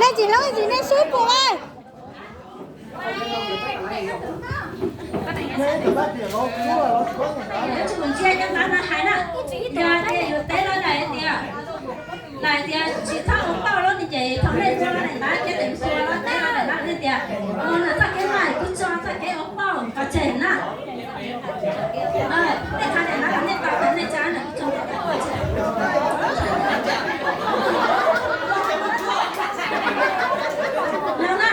Nej tsis hlub tsis nej sub puas lawm. Ntsia cov ntawd no hais na, yog tias yus teb lawv hais tias, hais tias tsis txhob ua pauj lawm no ces thaum nej ua lawv daim ntawv ces tes xua lawv teb lawv daim ntawv nej tias, ua lawm txoj kev nqaij kuv tso txoj kev ua pauj pov tseg na. Tej qhov daim ntawv nej tau tau nej tsa na kuv tso txoj kev pov tseg. Los na.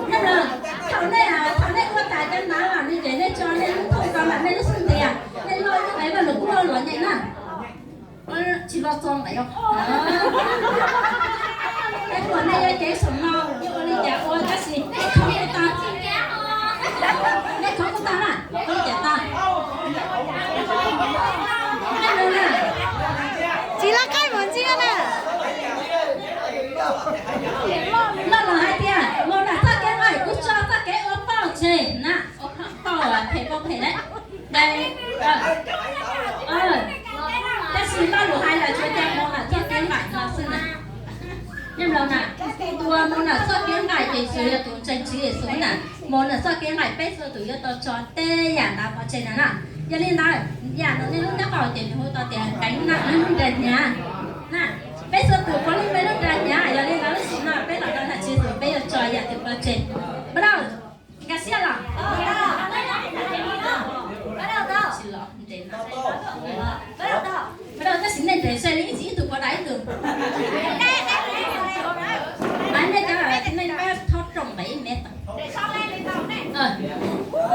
Nyob los thaum nej, thaum nej ua tas cov ntawd los nej ces nej tso nej lub thooj ko mas nej lub xub ntiag, nej loj lub qe vaj lus kub ua luam nyeem na. Tsis los txog nqe os. Es uas nej yuav cev saum no yuav ua li cas ua tab sis nej khov kuj tag, nej khov kuj tag na, ua li cas tag. Tsis laj qaib mus ntsia na. Loj los hais tias mus nram txoj kev nqaij kuv tso txoj kev ua pauj tseg na, ua pauj phem pauj phem na. Tab sis Vajluskub hais lawm tsuas tias mus nram txoj kev nqaij no xwb na. Nyob los na, tus uas mus nram txoj kev nqaij ces tsuas yog tus ntseeg Tswv Yexus na. Mus nram txoj kev nqaij peb txhua tus yuav tau tso tej yam ntawd pov tseg na na. Yog li ntawd yam no nej lub nyob qaum ces nws hu tau tias kev nqaij lub nra hnyav na. Peb txhua tus puav leej muaj lub nra hnyav, yog li ntawd lub sij hawm no peb los rau nram Tswv Yexus peb yuav tso yam twg pov tseg? Npaj dawb, nkag siab los? Npaj dawb, tab sis nej nres sai li ib txhia ib tug pov dawb ib tug. Mas nej cov nej pab thob rooj nqes ib me tau.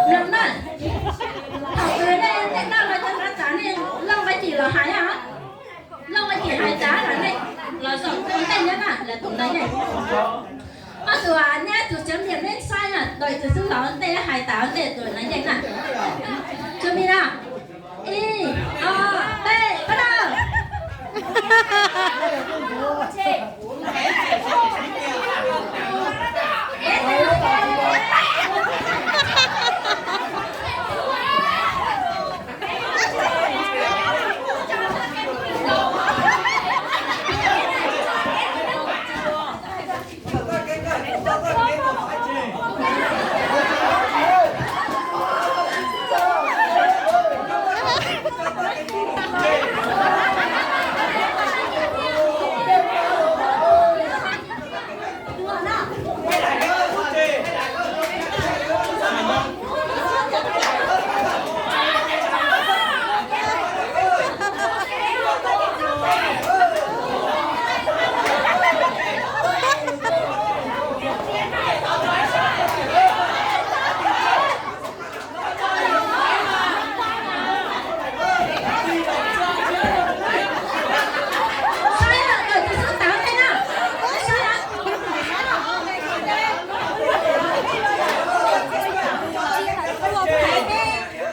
Mloog na, thaum twg nej, nej daj los cov ntawd tas nej looj nqe cim los hais os. Looj nqe cim hais tas los nej los zaum ua ntej nyob na, lawv tus ntawd yeej. Ob tug neb tus tsev mias neb saib na, tus xub los ua ntej hais tas ua ntej tus no yeej na. Tsuas mi no. Ib, ob, peb, npaj dawb.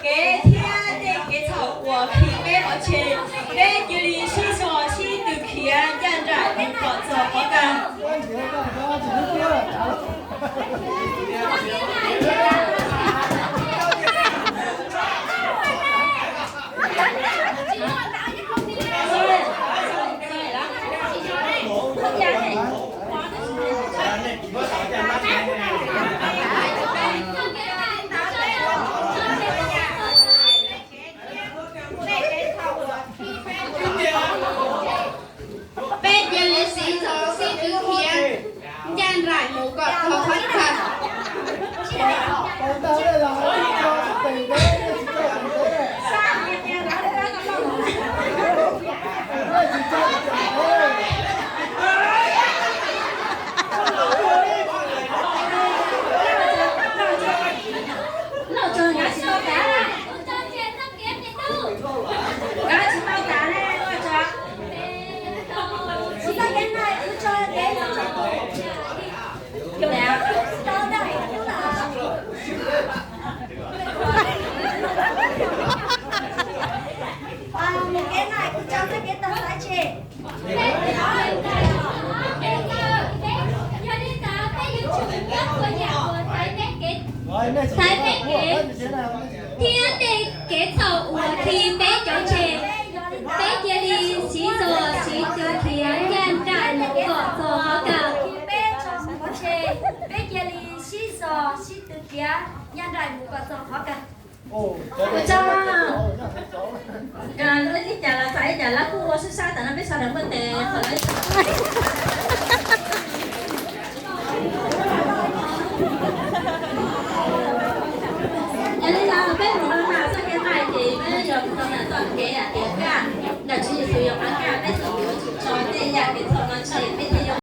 Kev thiab tej kev txhaum uas khi peb pov tseg, peb cia li sib zog sib tw khiav ncaj nraim mus kom txog qhov kawg. Peb cia li sib zog sib tw khiav ncaj nraim mus kom txog qhov kawg. Xaiv peb kev, thiab tej kev txhaum uas khi peb cov tseg. Ua tsaug. Li cas los txais li cas los kuj ua sib sab tas no peb sawv daws muaj tes qhov lawv. Yog li no peb mus rau nram txoj kev hais ces peb yuav mus rau nram txoj kev hais tias kaj, nkawd Tswv Yexus yuav pab kaj peb txoj kev ua tsis tso tej yam kev txhaum no tso peb